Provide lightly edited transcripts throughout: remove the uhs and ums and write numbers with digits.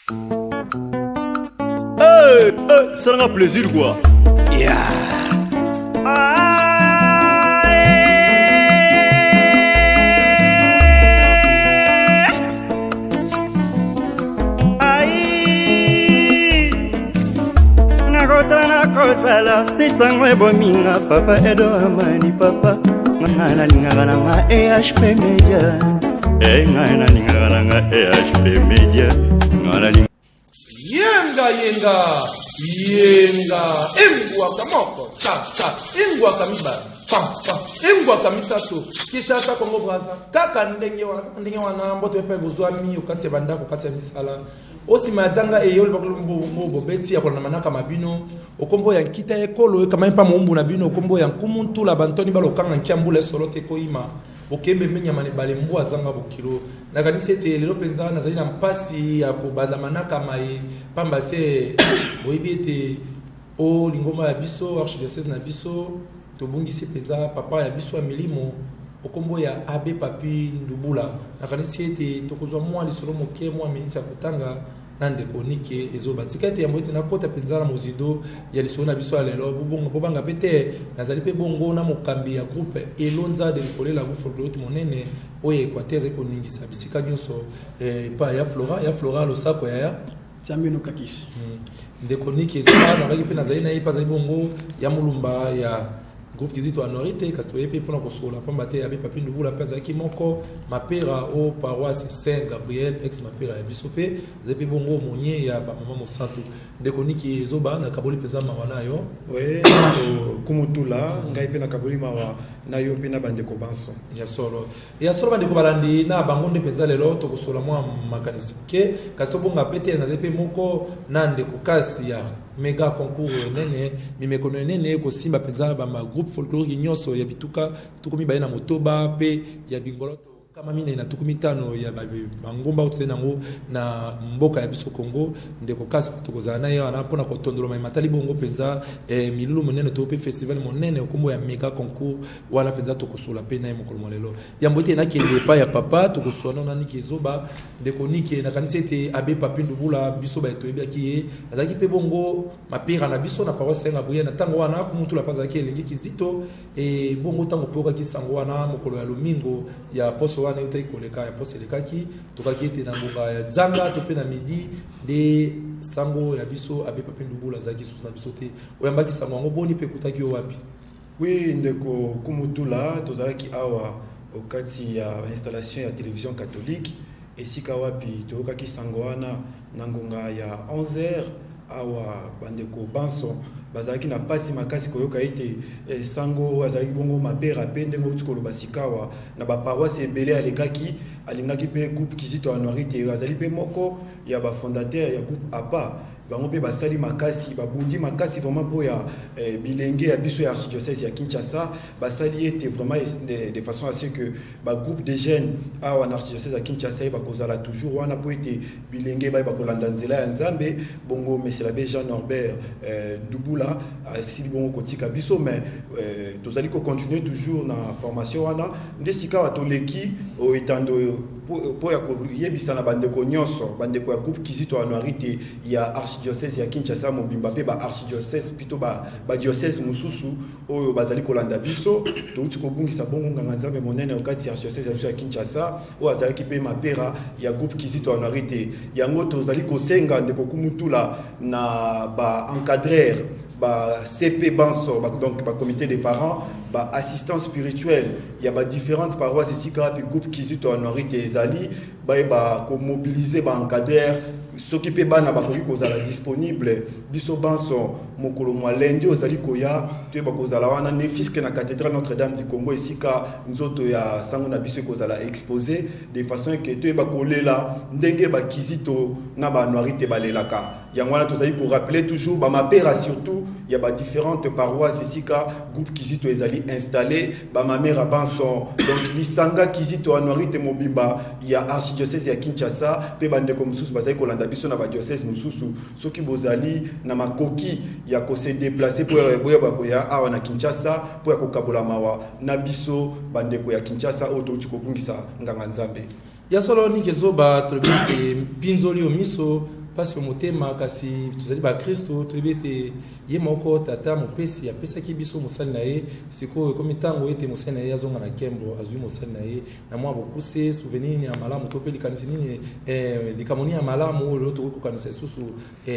Hey, hey, salanga plaisir quoi. Yeah. Nakotala nakotala sitango ebominga papa edo amani papa nga nalingaka nanga ehp media e ngai nalingaka nanga ehp media nga nalinga Yenga yenga yenga engwaka moko ta ta engwaka mibale pa pa engwaka misato Kinshasa Congo Brazza kaka ndenge wana kaka ndenge wana mboto epai bozwami okati ya bandako okati ya misala osima ya dzanga eye olobakolombongo bobeti ya kolanda manaka ma bino okombo ya nkita ekolo ekamai mpa moumbu na bino okombo ya nkumu ntula bantoni balokanga nkia mbula esolo te koyima Bokembe mpe nyama na ebale mbwa azanga bokilo. Nakanisi ete lelo mpenza nazali na mpasi ya kobanda manaka maye, mpamba te boyebi ete o lingomba ya biso, archidiocèse na biso, tobungisi mpenza papa ya biso ya milimo o kombo ya Abbe Papy Ndubula. Nakanisi ete tokozwa mwa lisolo moke, mwa miniti ya kotanga na ndeko Nike Ezoba. Tika ete yambo ete nakota mpenza na mozindo ya lisolo na biso ya lelo, bobanga mpe te, nazali mpe bongo na mokambi ya groupe Elonza de Likolela, groupe folklorique monene oyo ya Equateur ezali koningisa bisika nyonso epai ya Flora. Ya Flora, losako yaya. Nzambe no kakisi. Ndeko Nike Ezoba, nalobaki mpe nazali na ye mpe azali bongo ya Mulumba ya Groupe Kizito Anuari te, kasi toye mpe mpona kosolola pamba te Abbe Papy Ndubula mpe azalaki moko mapera o paroisse Saint Gabriel, ex mapera ya biso mpe azali mpe bongo aumonier ya ba mama mosantu. Ndeko Niki Ezoba, nakaboli mpenza mawa na yo. Oui, ndeko Kumutula, ngai mpe nakaboli mawa na yo mpe na bandeko banso. Ya solo. Ya solo bandeko balandi na bango nde mpenza lelo tokosolola mwa makanisi moke, kasi tobonga mpe te, nazali mpe moko na ndeko kasi ya mega concours enene, mimekono enene ekosimba mpenza ba ma groupe folklorique nyonso ya bituka 26 mpe ya bingoloto 450 ya bangomba oyo tozali nango na mboka ya biso Congo. Ndeko Kaspa tokozala na ye wana mpo na kotondoloma ye matali bongo mpenza milulu monene to mpe festival monene okombo ya mega concours wana mpenza tokosola mpe na ye mokolo mwa lelo. Yambo ete nakende epai ya papa, tokosola nano na Nike Ezoba. Ndeko Nike, nakanisi ete Abbe Papy Ndubula, biso baye toyebaki ye, azalaki mpe bongo mapera na biso na paroisse Saint Gabriel na ntango wana. Kumutula mpe azalaki elenge kizito. E bongo ntango mpe oyokaki sango wana mokolo ya lomingo ya poso wana eutaki koleka, ya poso elekaki, tokaki ete na ngonga ya dzanga to mpe na midi nde sango ya biso Abbe Papy Ndubula azalaki lisusu na biso te. Oyambaki sango yango boni mpe ekutaki yo wapi? Oui ndeko Kumutula, tozalaki awa okati ya ba installation ya television catholique esika wapi toyokaki sango wana na ngonga ya 11 heures. Awa bandeko banso bazalaki na pasi makasi koyoka ete sango azalaki bongo mapera pe ndenge outi koloba sikawa na ba paroisse ebele alekaki, alingaki pe groupe Kizito Anuarite, azali pe moko ya ba fondateur ya groupe APA. Bango pe basali makasi, babundi makasi vraiment po ya bilenge ya biso ya archidiocèse ya Kinshasa, basali ete vraiment de façon à ce que ba groupes de jeunes awa na archidiocèse ya Kinshasa ye bakozala toujours wana po ete bilenge bayeba kolanda nzela ya Nzambe. Bongo Monsieur l'abbé Jean Norbert Ndubula asili bongo kotika biso, mais tozali ko continuer toujours na formation wana nde sikawa toleki o etando po ya koyebisa na bandeko nyonso, bandeko ya groupe Kizito Anuarite ya archidiocèse ya Kinshasa mobimba pe ba archidiocèse plutôt ba diocèse mosusu oyo bazali kolanda biso. Touti kobungisa bongo nganga Nzambe monene okati ya archidiocèse ya biso ya Kinshasa oyo azalaki pe mapera ya groupe Kizito Anuarite. Yango tozali kosenga ndeko Kumutula na ba encadreurs, ba CP banso, donc ba comité des parents, ba assistants spirituels ya ba différentes paroisses esika wapi groupe Kizito Anuarite ezali, bayeba ko mobiliser ba encadreurs soki pe bana bakoki kozala disponible. Biso banso mokolo mwa lundi ozali koya toyeba kozala wana ne fût-ce que na cathédrale Notre-Dame du Congo esika nzoto ya sango na biso ekozala exposé de façon que toyeba kolela ndenge ba Kizito na ba Anuarite balelaka. Yango wana tozali ko rappeler toujours ba mapera surtout ya ba différentes paroisses esika groupe Kizito ezali installé, ba mamera banso, donc lisanga Kizito Anuarite mobimba ya archidiocèse ya Kinshasa pe bandeko mosusu bazali kolanda biso na ba diocèse mosusu. Soki bozali na makoki ya ko se déplacer po ya boyeba koya awa na Kinshasa po ya kokabola mawa na biso bandeko ya Kinshasa oyo touti kobungisa nganga Nzambe. Ya solo Nike Zoba, tolobi ete mpinzoli o miso. Mpasi ya motema, kasi tozali bakristo, toyebi ete ye moko tata mopesi apesaki biso mosali na ye. Sikoyo ekomi ntango ete mosali na ye azonga na nkembo. Azwi mosali na ye na mwa bokuse, souvenir nini ya malamu to mpe likanisi nini, likambo nini ya malamu oyo lelo tokoki kokanisa lisusu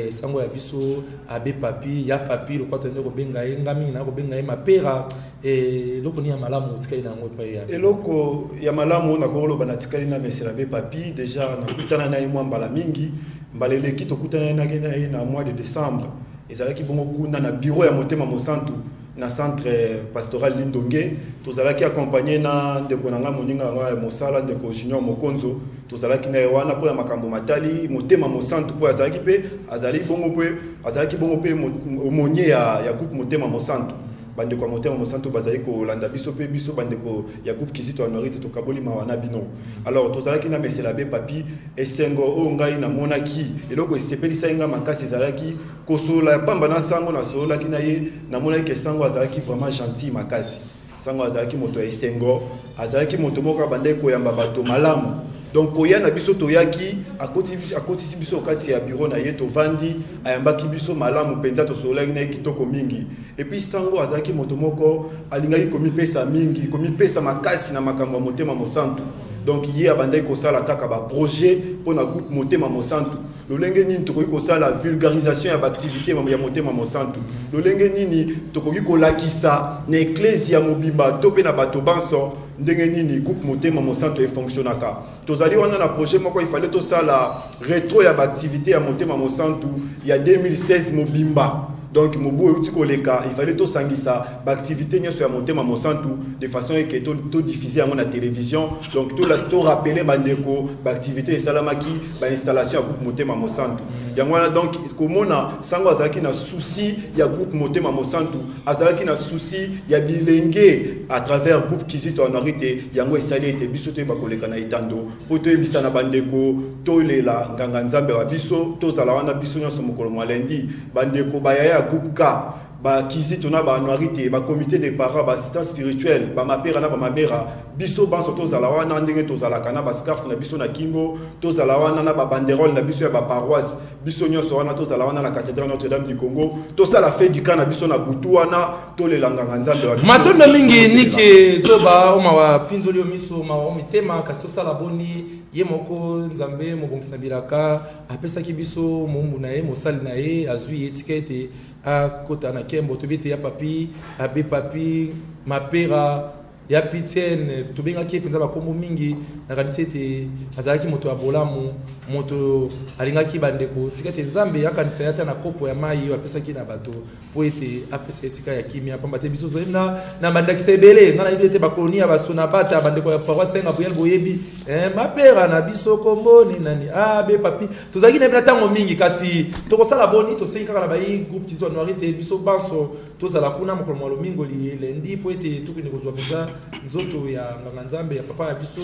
sango ya biso abbé Papi, ya Papi lokola toyende kobenga ye? Nga mingi na kobenga ye Mapera. Eloko nini ya malamu otikali na yango epai ya Eloko ya malamu nakoloba natikali na monsieur l'abbé Papi, déjà nakutana na ye mwa mbala mingi. Mbala eleki tokutana na ye na mois de décembre, ezalaki bongo kuna na bureau ya Motema Mosantu na centre pastoral Lindonge. Tozalaki accompagné na ndeko na ngai, moninga na ngai ya mosala, ndeko Junior Mokonzo. Tozalaki na ye wana mpo ya makambo matali Motema Mosantu, mpo azalaki mpe, azali bongo mpe, azalaki bongo mpe aumônier ya groupe Motema Mosantu. Bandeko ya Motema Mosantu bazali kolanda biso, mpe biso bandeko ya groupe Kizito Anuarite tokaboli mawa na bino. Alors tozalaki na monsieur l'abbé Papi. Esengo oyo ngai namonaki, eloko esepelisaki ngai makasi, ezalaki kosolola ya pamba na sango. Nasololaki na ye, namonaki ke sango azalaki vraiment gentil makasi. Sango azalaki moto ya esengo, azalaki moto moko abandaki koyamba bato malamu. Donc koya na biso, toyaki, akotisi biso kati ya bureau na ye, tovandi, ayambaki biso malamu mpenza, tosololaki na ye kitoko mingi. Et puis sango azalaki moto moko alingaki komipesa mingi, komipesa makasi na makambo ya Motema Mosantu. Donc ye abandaki kosala kaka baprojet mpona groupe Motema Mosantu: lolenge nini tokoki kosala vulgarisation ya baactivité ya Motema Mosantu, lolenge nini tokoki kolakisa na eklezia ya mobimba to mpe na bato banso ndenge nini groupe Motema Mosantu efonctionnaka. Tozali wana na projet moko, ifale tosala rétro ya baactivité ya Motema Mosantu ya 2016 mobimba. Donc mobu euti koleka, ifale tosangisa baactivité nyonso ya Motema Mosantu de façon eke todiffuse yango na télévision. Donc torappeler bandeko baactivité esalamaki, bainstallation ya groupe Motema Mosantu yango wana. Donc komona sango azalaki na souci ya groupe Motema Mosantu, azalaki na souci ya bilenge à travers groupe Kizito Anuarite, yango esali ete biso toyeba koleka na etando mpo toyebisa na bandeko tolela nganga Nzambe wa biso. Tozala wana biso nyonso mokolo mwa lundi, bandeko bayaya ya groupe K, bakizito na baanuarite, bacomité de parents, baassistant spirituel, bamapera na bamamera, biso banso tozala wana ndenge tozalaka na bascarf na biso na kingo, tozala wana na babanderole na biso ya baparoisse. Biso nyonso wana tozala wana na cathédrale Notre-Dame du Congo, tosala feu du camp na biso na butu wana, tolela nganga Nzambe wa biso. Matondo mingi, Nike Zoba. Omawa mpinzoli yo miso, mawa o mitema, kasi tosala boni? Ye moko Nzambe mobongisi na bilaka apesaki biso mombu na ye, mosali na ye, azwi ye, tika ete akota na nkembo. Toyebi ete ya Papi, abbé Papi Mapera, ya Pitiene, tobengaki ye mpenza bakombo mingi. Nakanisi ete azalaki moto ya bolamu, moto alingaki bandeko. Tika ete Nzambe akanisa ye ata na kopo ya mai oyo apesaki na bato, mpo ete apesa esika ya kimia, pamba te biso toyebi na bandakisa ebele. Ngai nayebi ete bakoni ya Basonabata, bandeko ya paroisse Saint Gabriel, boyebi mapera na biso kombo ni nani, abbé Papi, tozalaki na ye na ntango mingi. Kasi tokosala boni? Tosengi kaka na bayi groupe Kizito Anuarite, biso banso tozala kuna mokolo mwa lomingo lundi, mpo ete tokende kozwa mpenza nzoto ya nganga Nzambe, ya papa ya biso,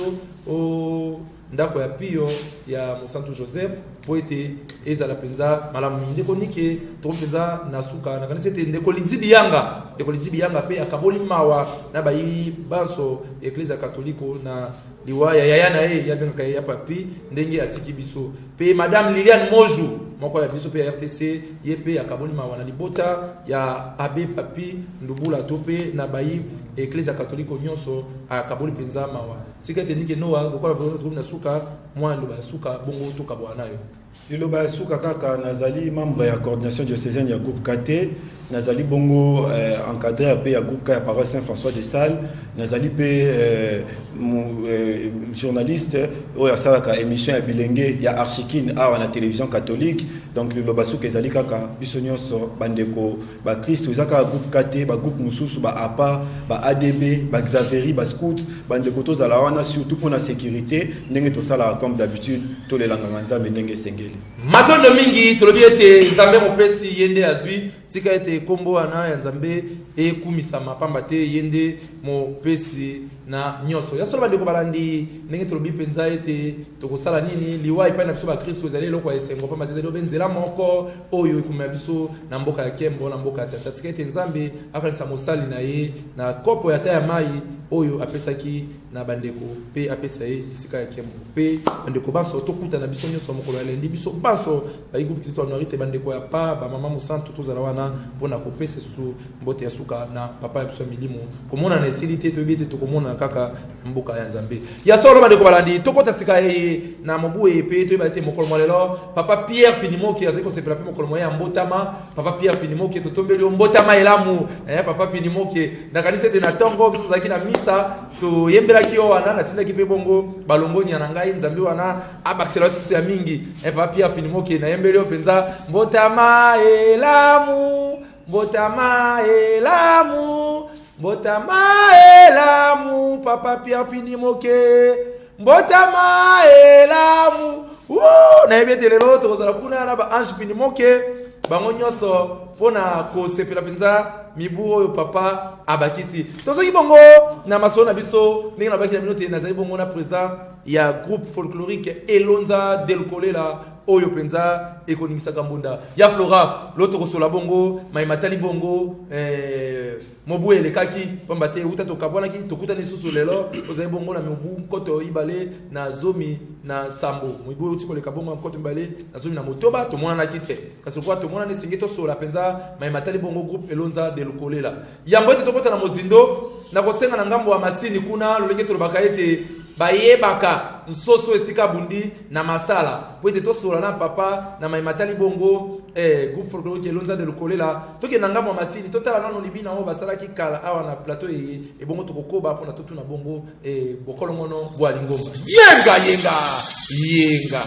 o ndako ya pio ya Mosantu Joseph, mpo ete ezala mpenza malamu mingi. Ndeko Nike, tokomi mpenza na suka. Nakanisi ete ndeko Lidi Biyanga, ndeko Lidi Biyanga mpe akaboli mawa na bayi banso eklezia katoliko na liwa ya yaya na ye, yabengaka ye ya Papi, ndenge atiki biso. Mpe madame Liliane Moju, moko ya biso mpe ya RTC, ye mpe akaboli mawa na libota ya abbé Papi Ndubula to mpe na bayi eklezia katoliko nyonso, akaboli mpenza mawa. Tika ete Nike Noa, lokola tokomi na suka, mwa liloba ya suka, bongo tokabwana na yo. Liloba ya suka kaka, nazali membre ya coordination diocésaine ya groupe KT, nazali bongo encadreur mpe ya groupe K ya paroisse Saint François de Sales, nazali mpe journaliste oyo asalaka émission ya bilenge ya Archikine awa na télévision catholique. Donc liloba suka ezali kaka biso nyonso bandeko bakristo, eza kaka groupe K te, bagroupe mosusu, ba APA, ba ADB, baxaveri, bascout, bandeko tozala wana surtout mpona sécurité ndenge tosalaka comme d'habitude, tolelangaka Nzambe ndenge esengeli. Matondo mingi. Tolobi ete Nzambe mopesi, ye nde azwi. Tika ete nkombo wana ya Nzambe ekumisama, pamba te ye nde mopesi na nyonso. Ya solo, bandeko balandi, ndenge tolobi mpenza ete tokosala nini, liwa epai na biso bakristo ezali eloko ya esengo, pamba te ezali obe nzela moko oyo ekomema biso na mboka ya nkembo, na mboka ya Tata. Tika ete Nzambe akanisa mosali na ye na kopo ya ta ya mai oyo apesaki na bandeko, mpe apesa ye esika ya nkembo. Mpe bandeko banso, tokutana biso nyonso mokolo ya lendi, biso banso bayi groupe Kristo Anuarite, bandeko ya pa bamama mosantu, tozala wana mpona kopesa susu mbote ya suka na papa ya biso ya milimo. Komonana esili te, toyebi ete tokomonana kaka na mboka ya Nzambe. Ya solo, bandeko balandi, tokɔta sika eye na mobu eye, mpe toyeba ete mokolo mwa lelo papa Pierre Pinimoki azali kosepela mpe mokolo mwa ye ya mbotama. Papa Pierre Pinimoki, totombeli yo mbotama elamu. Papa Pinimoki, nakanisi ete na ntongo biso tozalaki na misa, toyembelaki yo wana, natindaki mpe bongo balongonia na ngai. Nzambe wana abakisela susu ya mingi. Papa Pierre Pinimoki, nayembeli yo mpenza mbotama elamu, mbotama elamu, mbotama elamu, papa Pierre Pinimoke, mbotama elamu. Nayebi ete lelo tokozala kuna na ba Ange Pinimoke, bango nyonso, mpona kosepela mpenza mibu oyo papa abakisi. Tozoki bongo na masolo na biso. Ndenge nabaki na bino te, nazali bongo na président ya groupe folklorique Elonza Delkolela, oyo mpenza ekoningisaka mbunda ya Flora. Lo tokosola bongo maye matali bongo mobu elekaki, pamba te uta tokabwanaki, tokutani lisusu lelo. Tozali bongo na mobu 2017, mobu euti koleka bongo ya 2016. Tomonanaki te, kasi lokola tomonani, esengi tosola mpenza maye matali bongo groupe Elonza de Lukolela. Yango ete tokɔta na mozindo, na kosenga na ngambo ya masini kuna, lolenge tolobaka ete bayebaka nsoso esika bundi na masala, po ete tosola na papa na maye matali bongo groupe folklorique Elonza de Lukolela. Tokende na ngambo ya masini, totala nano libina oyo basalaki kala awa na plateau eye. Ebongo tokokoba mpona totuna bongo bokolongono bwa lingomba. Yenga, yenga, yenga.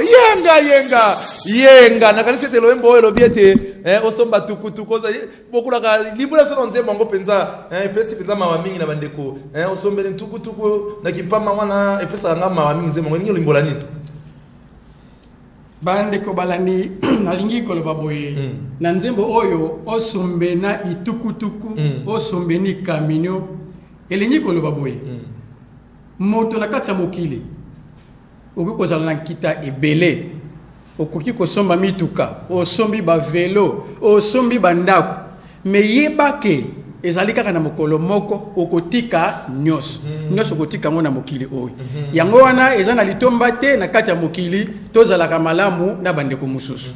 Yenga yenga yenga, nakanisi ete loyembo oyo elobi ete osomba tukutuku, bokulaka libula so na nzembo yango mpenza, epesi mpenza mawa mingi na bandeko, osombeli tukutuku na kimpama wana, epesaka nga mawa mingi. Nzembo yango elingi olimbola nini? Bandeko balandi, nalingi koloba boye na nzembo oyo: osombe na itukutuku, osombeni kaminio, elingi koloba boye: moto na kati ya mokili okoki kozala na nkita ebele, okoki kosomba mituka, osombi bavelo, osombi bandako, mais yeba ke ezali kaka na mokolo moko okotika nyonso. Nyonso okotika yango na mokili oyo. Yango wana eza na litomba te na kati ya mokili tozalaka malamu na bandeko mosusu.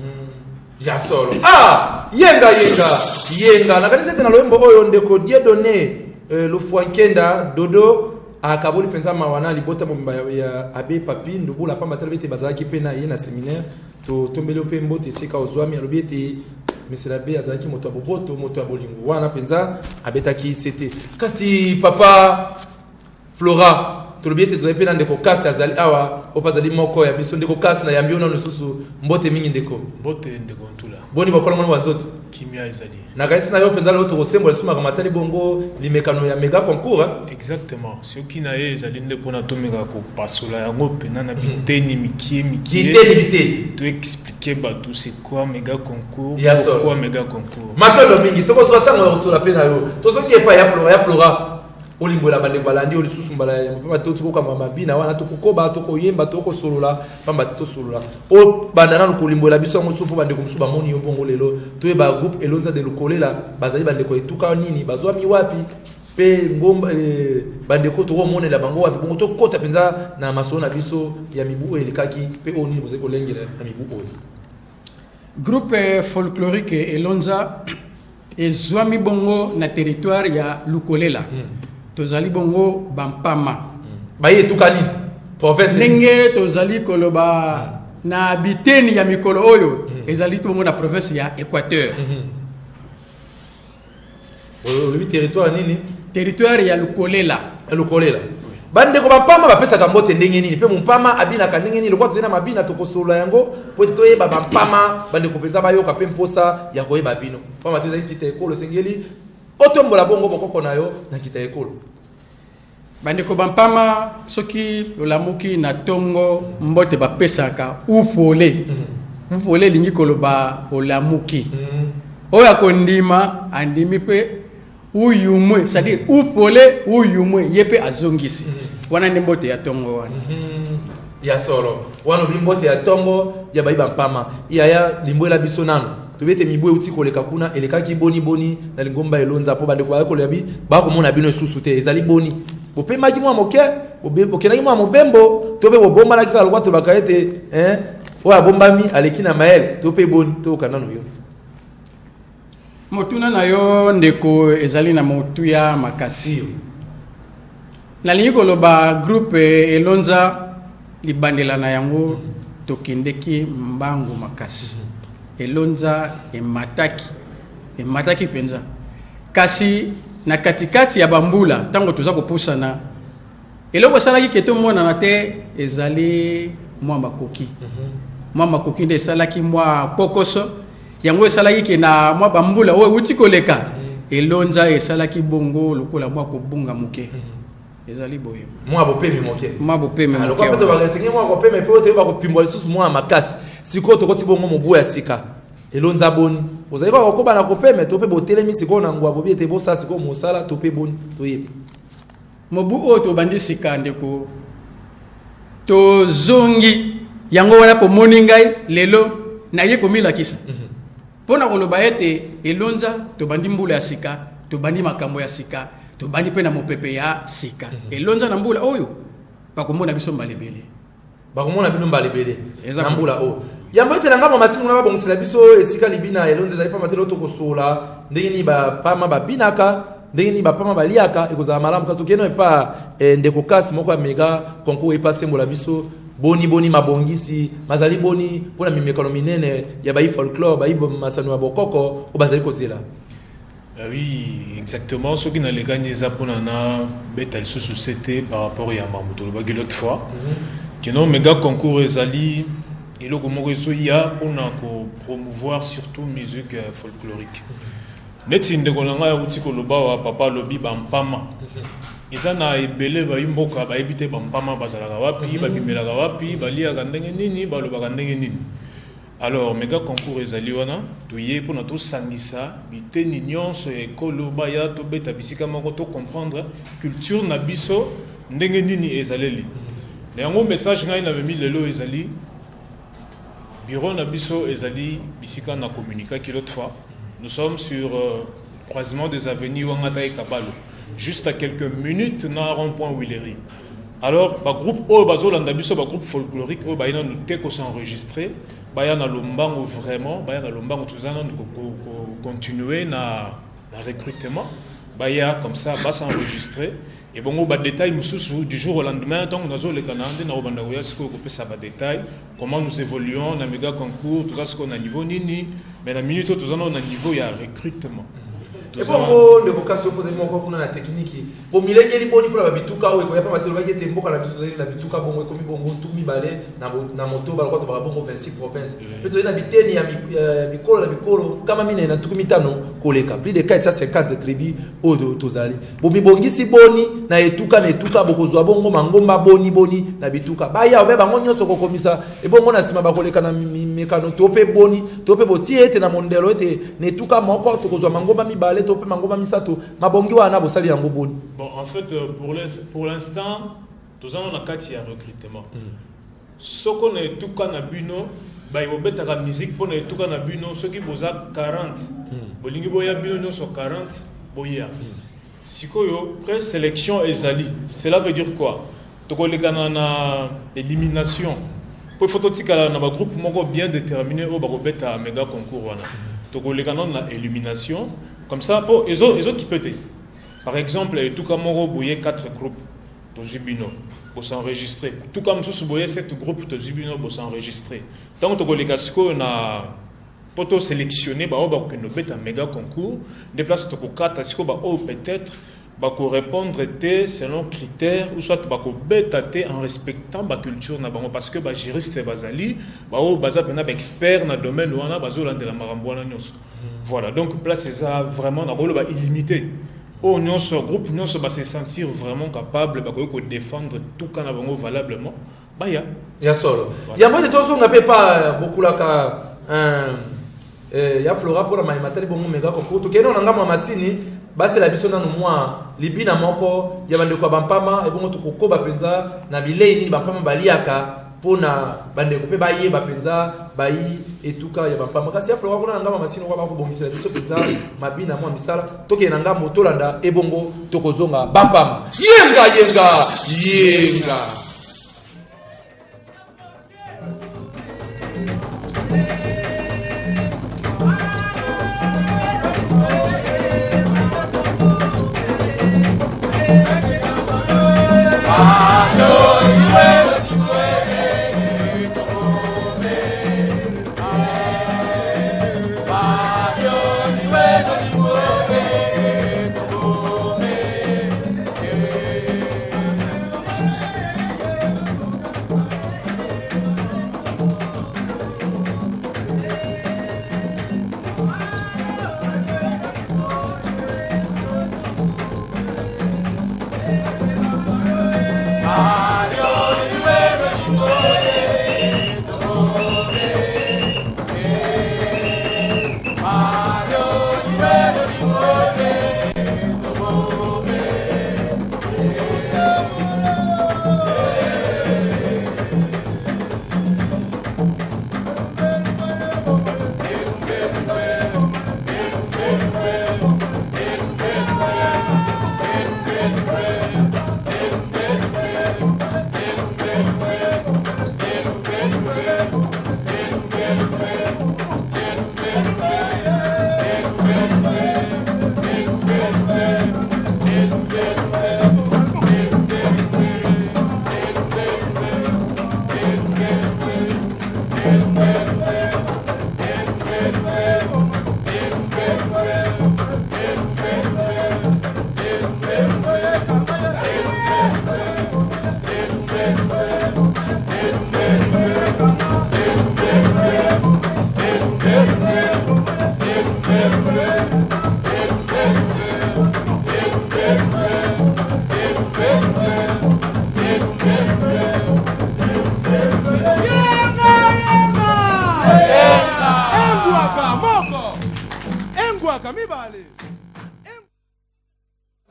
Ya solo. Ah, yenga yenga yenga, nakanisi ete na loyembo oyo ndeko Dieudonné Lofwankenda Dodo akaboli mpenza mawa na libota mobimba ya abbé Papi Ndubula, pamba te alobi ete bazalaki mpe na ye na séminaire. Totombeli yo mpe mbote esika ozwami. Alobi ete monsieur l'abbé azalaki moto ya boboto, moto ya bolingo. Wana mpenza abetaki sete. Kasi papa Flora, tolobi ete tozali mpe na ndeko Kasi, azali awa, oyo mpe azali moko ya biso. Ndeko Kasi, na yambi yo nano lisusu, mbote mingi ndeko. Mbote ndeko Ntula. Boni bakolongono ba nzoto? Kimia ezali. Nakanisi na yo mpenza lelo tokosembola lisusu makambo atali bongo limekano ya méga concours, hein? Exactement, soki na ye ezali nde mpona tomeka kopasola yango mpena na biteni mikie mikie. Biteni biteni. Toexpliquer bato c'est quoi méga concours. Ya solo. Pourquoi méga concours? Matondo mingi. Tokozwa ntango ya kosola mpe na yo. Tozoki epai ya Flora. Ya Flora, olimbola bandeko balandi oyo lisusu mbala ya pamba te tokokamba mabina wana, tokokoba, tokoyemba, tokosolola, pamba te tosolola. Obanda nanu kolimbola biso yango so mpo bandeko mosusu bamoni yo bongo lelo, toyeba groupe Elonza de Lukolela bazali bandeko etuka nini, bazwami wapi, mpe ngomba bandeko tokomonela bango wapi. Bongo tokɔta mpenza na masolo na biso ya mibu oyo elekaki mpe oyo nini bozali kolengela na mibu oyo. Groupe folklorique Elonza ezwami bongo na territoire ya Lukolela. Tozali bongo bampama. Baye etuka nini, province nini? Ndenge tozali koloba na biteni ya mikolo oyo, ezali bongo na province ya Équateur. Olobi territoire nini? Territoire ya Lukolela. Lukolela. Bandeko bampama bapesaka mbote ndenge nini, mpe mompama abinaka ndenge nini? Lokola tozali na mabina, tokosolola yango po ete toyeba bampama. Bandeko mpenza bayoka mpe mposa ya koyeba bino, pamba te ezali nkita ekolo. Esengeli otombola bongo bokoko na yo na nkita ekolo. Bandeko bampama, soki olamuki na ntongo, mbote bapesaka upole. Upole elingi koloba olamuki. Oyo akondima andimi, mpe uyumwe, c'est-à-dire upole uyumwe, ye mpe azongisi. Wana nde mbote ya ntongo wana. Ya solo, wana obi mbote ya ntongo ya bayi bampama. Yaya, limbwela biso nano. Tobi ete mibu euti koleka kuna elekaki boni boni na lingomba Elonza, mpo bandeko baye koloba bi bakomona bino lisusu te. Ezali boni? Bopemaki mwa moke, bokendaki mwa mobembo, to mpe bobombanaki kaka lokwa tolobaka ete oyo abombami aleki na mayele, to mpe boni? Toyoka nano yo. Motuna na yo ndeko ezali na motuya makasi. Nalingi koloba groupe Elonza, libandela na yango tokendeki mbangu makasi. Elonza emataki, emataki mpenza, kasi na katikati ya bambula, ntango toza kopusana, eloko esalaki ke tomonana te ezali mwa makoki. Mwa makoki nde esalaki mwa pokoso yango, esalaki ke na mwa bambula oyo euti koleka, Elonza esalaki bongo lokola mwa kobunga moke. Ezali boye. Mwa bopemi moke. Mwa bopemi Ah, moke lokola mpe wana. tobaka esengeli mwa kopema mpe oyo toyeba kopimbwa lisusu mwa makasi. Sikoyo tokoti bongo mobu ya sika. Elonza boni? Ozali kaka kokoba na kopeme, to mpe botelemi sikoyo na ngwa, bobi ete bosala sikoyo mosala, to mpe boni? Toyeba. Mobu oyo tobandi sika ndeko, tozongi yango wana pomoni ngai lelo naye komilakisa mpo na koloba ete Elonza tobandi mbula ya sika, tobandi makambo ya sika, tobandi mpe na mopepe ya sika. Elonza na mbula oyo bakomona biso mbala ebele. Bakomona bino mbala ebele. Eza na ko- mbula oyo. Yambo ete na ngambo masini kuna babongisela biso esika libina Elonza ezali, pamba te lelo tokosola ndenge nini bapama babinaka, ndenge nini bapama baliaka, ekozala malamu. Kasi tokende epa ndeko Kasi, moko ya méga concours, epa sembola biso boni boni mabongisi mazali boni mpona mimekano minene ya bayi folklore, bayi masano ya bokoko oyo bazali kozela. Ah oui, exactement. Soki nalekani eza mpona na beta lisusu sete par rapport ya makambo tolobaki l'autre fois. Keno méga concours ezali Eloko moko ezoya mpona kopromouvoir surtout musique folklorique. Neti ndeko na ngai awuti koloba wa papa alobi bampama. Eza na ebele bayi mboka bayebi te bampama bazalaka wapi, babimelaka wapi, baliaka ndenge nini, balobaka ndenge nini. Alors mega concours ezali wana, toye mpona tosangisa biteni nyonso ya ekolo, baya tobeta bisika moko, to comprendre culture na biso ndenge nini ezaleli. Na yango message ngai namemi lelo ezali bureau na biso ezali bisika na communiquaki l'autre fois. Nous sommes sur croisement des avenues Wangata et Kabalo, juste à quelques minutes na rond-point Willery. Alors ba groupe oyo bazolanda biso, ba groupe folklorique oyo bayina nous te ko s'enregistrer, baya na lombango vraiment, baya na lombango, toza nanu ko continuer na recrutement, baya comme ça ba s'enregistrer. Et bongo ba détail mususu du jour au lendemain, tant nazoleka na nde na kobanda koya sikoyo kopesa ba détail comment nous évoluons na méga concours, toza sikoyo na niveau nini, mais na minute oyo toza nano na niveau ya recrutement. Ebongo ndeko kasi opozali moko kuna na technique, bomilengeli boni mpona babituka oyo ekoya? Pamba te olobaki ete mboka na biso tozali na bituka bongo ekomi bongo 20 na moto balokwa tobaka bongo 26 province, mpe tozali na biteni ya bikolo na bikolo 450 koleka, plus de 450 tribu oyo tozali. Bomibongisi boni na etuka na etuka? Bokozwa bongo mangomba boni boni na bituka baya obe bango nyonso kokomisa ebongo na nsima bakoleka na mekano to mpe boni to mpe botie ete na mondelo ete na etuka moko tokozwa mangomba mibale to mpe mangomba misato? Mabongi wana bosali yango boni? Bon, en fait, pour l'instant toza na kati ya recrutement. Soko na etuka na bino baye bobetaka musique mpo na etuka na bino, soki boza 40, bolingi boya bino nyonso 40, boya. Sikoyo présélection ezali, cela veut dire quoi? Tokolekana na élimination po il faut totikala na bagroupe moko bien déterminé oyo bakobeta méga concours wana. Tokoleka nano na élimination comme ça po ezokipe te. Par exemple, etuka moko boye 4 groupes, tozwi bino, bos'enregistre. Tuka mosusu boye 7 groupes, tozwi bino, bos'enregistre. Ntango tokoleka sikoyo na mpo tosélectionne baoyo bakokende obeta méga concours, nde place tokokata sikoyo baoyo peut-être bakorépondre te selon critère ou soit bakobeta te en respectant baculture na bango, parce que bajuriste bazali, baoyo baza mpena baexpert na domaine wana, bazolandela makambo wana nyonso. Voilà, donc place eza vraiment nakoloba illimité. Oyo nyonso, groupe nyonso base sentir vraiment capable, bakoki kodéfendre tuka na bango valablement, baya. Ya solo, yango ete tozonga mpe pa bokulaka ya Flora mpona mayema tali bongo mega concours. Tokende na ngambo ya masini, batiela biso nanu mwa libina moko ya bandeko ya bampama, ebongo tokokoba mpenza na bilei nini bampama baliaka mpona bandeko mpe bayeba mpenza bayi etuka ya bampama. Kasi ya Flora, kuna na ngambo ya masini okwa bakobongisela biso mpenza mabina mwa misala. Tokende na ngambo, tolanda, ebongo tokozonga. Bampama, yenga yenga yenga!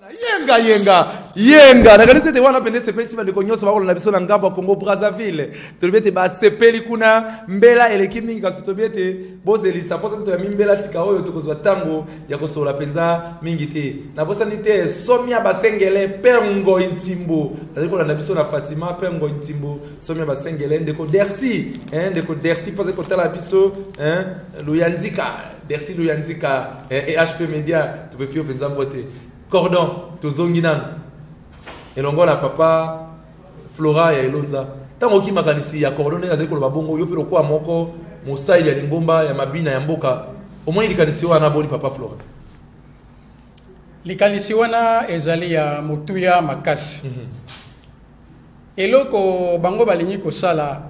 Yenga yenga yenga nakanisi ete wana mpenza esepelisi bandeko nyonso bakolanda biso na ngambo ya Congo Brazzaville. Tolobi ete basepeli kuna, mbela eleki mingi, kasi tolobi ete bozelisa mpo soki toyambi mbela sika oyo tokozwa ntango ya kosolola mpenza mingi te. Nabosani te Somia Basengele Père Ngoi Ntimbo azali kolanda biso na Fatima. Père Ngoi Ntimbo, Somia Basengele, ndeko Dersi, hein, ndeko Dersi mpo azali kotala biso, hein, Luyanzika Dersi Luyanzika, EHP Media, topepi yo mpenza mbote. Cordon tozongi nanu elongo na papa Flora ya Elonza. Ntango oki makanisi ya Cordon ndenge azali koloba bongo, yo mpe lokola moko mosali ya lingomba ya mabina ya mboka, omoni likanisi wana boni, papa Flora? Likanisi wana ezali ya motuya makasi. Eloko bango balingi kosala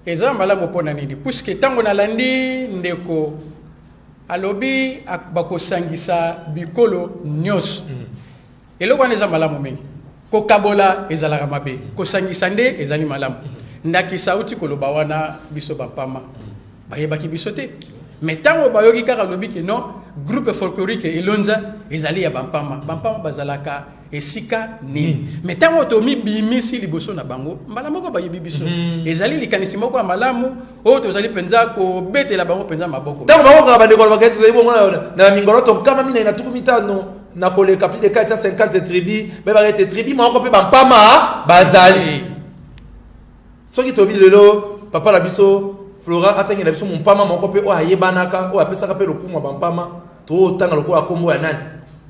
eza malamu. Mpo na nini? Puisque ntango nalandi ndeko alobi bakosangisa bikolo nyonso, eloko wana eza malamu mingi. Kokabola ezalaka mabe, kosangisa nde ezali malamu. Ndakisa auti koloba wana, biso bampama bayebaki biso te, mais ntango bayoki kaka alobi ke non, groupe folklorique Elonza ezali ya bampama, bampama bazalaka esika nini? Mais ntango tomibimisi liboso na bango, mbala moko bayebi biso. Ezali likanisi moko ya malamu oyo tozali mpenza kobetela bango mpenza maboko. Ntango bakokaka bandeko balobaka tozali bongo na mingolo to 450 na koleka, plus de 450 tribu, bayebaka ete tribu moko mpe bampama bazali. Soki tobi lelo papa na biso Flora atangela biso mompama moko mpe oyo ayebanaka, oyo apesaka mpe lokumu ya bampama, totanga lokola nkombo ya nani?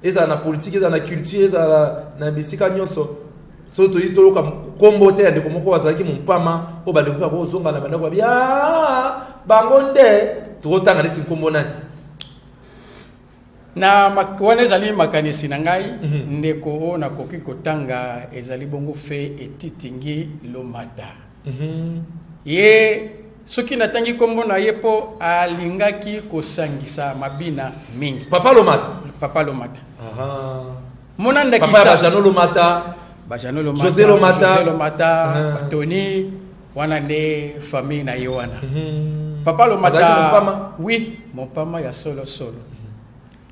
Ezala na politike, ezala na culture, ezala na bisika nyonso, so toyi toyoka nkombo te ya ndeko moko azalaki mompama oyo bandeko mpe bakozonga na bandako babi bango nde tokotanga neti nkombo nani? Na wana ezali makanisi na ngai. Ndeko oyo nakoki kotanga ezali bongo fe Etitingi Lomata. Ye soki natangi nkombo na ye, mpo alingaki kosangisa mabina mingi. Papa Lomata. Papa Lomata. Mona papa ya ndakisa Bajano Lomata. Bajano Lomata. José Lomata. José Lomata. Batoni wana nde famille na ye wana. Papa Azalaki Lomata. mompama? Oui, mompama ya solo solo.